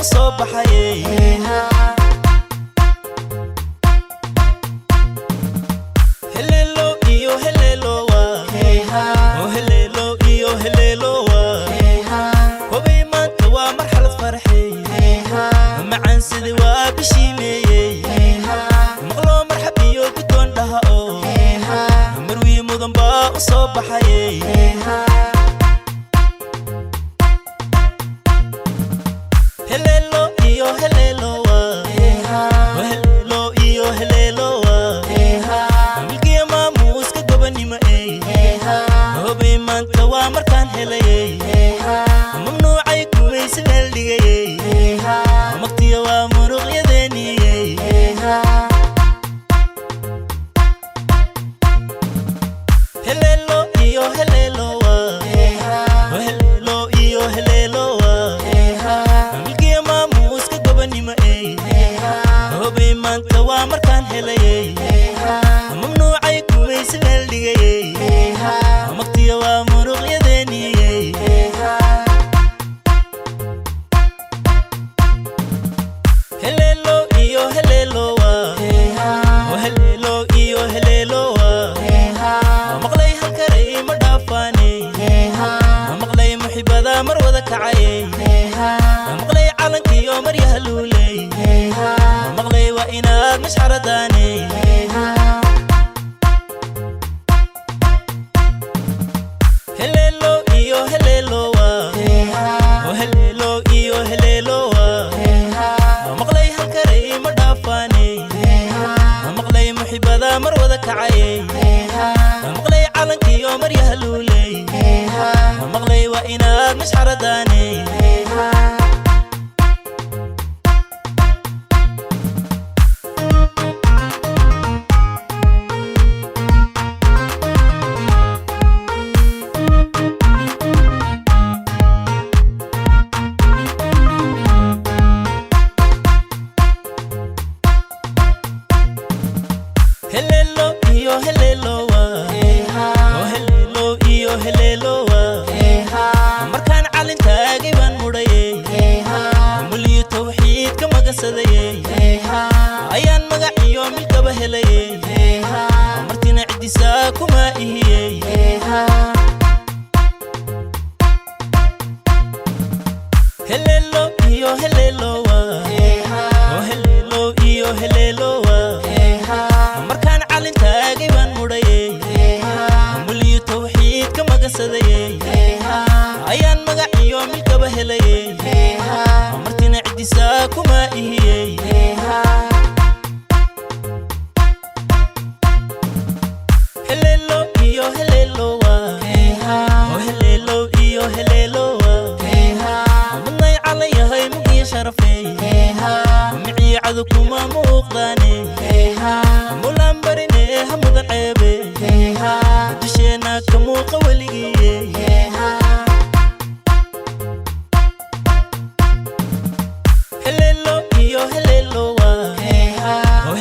u soo baxayey. Heleelo iyo heleelowa, oo heleelo iyo heleelowa, hubay maanta waa marxalad farxey, macaan sidii waa bishiimeeyey. Maqloo marxab iyo guddoon dhaha oo marwii mudan baa u soo baxayey. Heleelo iyo heleelowa, heleelo iyo heleelowa, milkiya maamuuska gobonimo ey, hubay maanta waa markaan helayey. Mamnuucay gumaysi meel dhigayey, maqtiya waa muruqyadeeniyey. Heleelo iyo heleelowa, heleelo iyo heleelowa, milkiya maamuuska gobonimo ey, hubay maanta waa markaan helayey. Mamnuucay gumaysi meel dhigayey, maqtiya waa muruqyadeeniyey. Heleelo iyo heleelowa, heleelo iyo heleelowa, maqlay halkaray ma dhaafaaney, maqlay muxibada mar wada kacayey, maqlay calankiyo maryaha luuley, maqlay waa inaad mashxaradaaney. Heleelo iyo heleelowa, heleelo iyo heleelowa, maqlay halkaray ma dhaafaaney, maqlay muxibada mar wada kacayey, maqlay calankiyo maryaha luuley, maqlay waa inaad mashxaradaaney. Heleelo iyo heleelowa, heleelo iyo heleelowa, markaan calin taagay baan mudhayey, muliyo tawxiid ka magasadayey, ayaan magac iyo milkaba helayey, martina ciddisaa kuma ihiyey. Heleelo iyo heleelowa, heleelo iyo heleelowa, markaan calin taagay baan mudhayey, muliyo tawxiid ka magasadayey, ayaan magac iyo milkaba helayey, martina ciddisaa kuma ihiyey. Heleelo iyo heleelowa, heleelo iyo heleelowa, mudnay calan yahay mugiyo sharafey, miciyo cadu kuma muuqdaane, mulaan barine ha mudan ceebe, dusheenna ka muuqa weligiiye. Heleelo iyo heleelowa,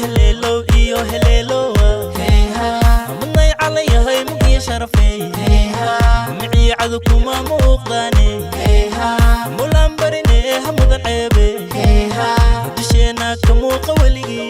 heleelo iyo heleelowa, mudnay calan yahay mugiyo sharafey, miciyo cadu kuma muuqdaane, mulaan barine ha mudan ceebe, dusheenna ka muuqa weligiiye.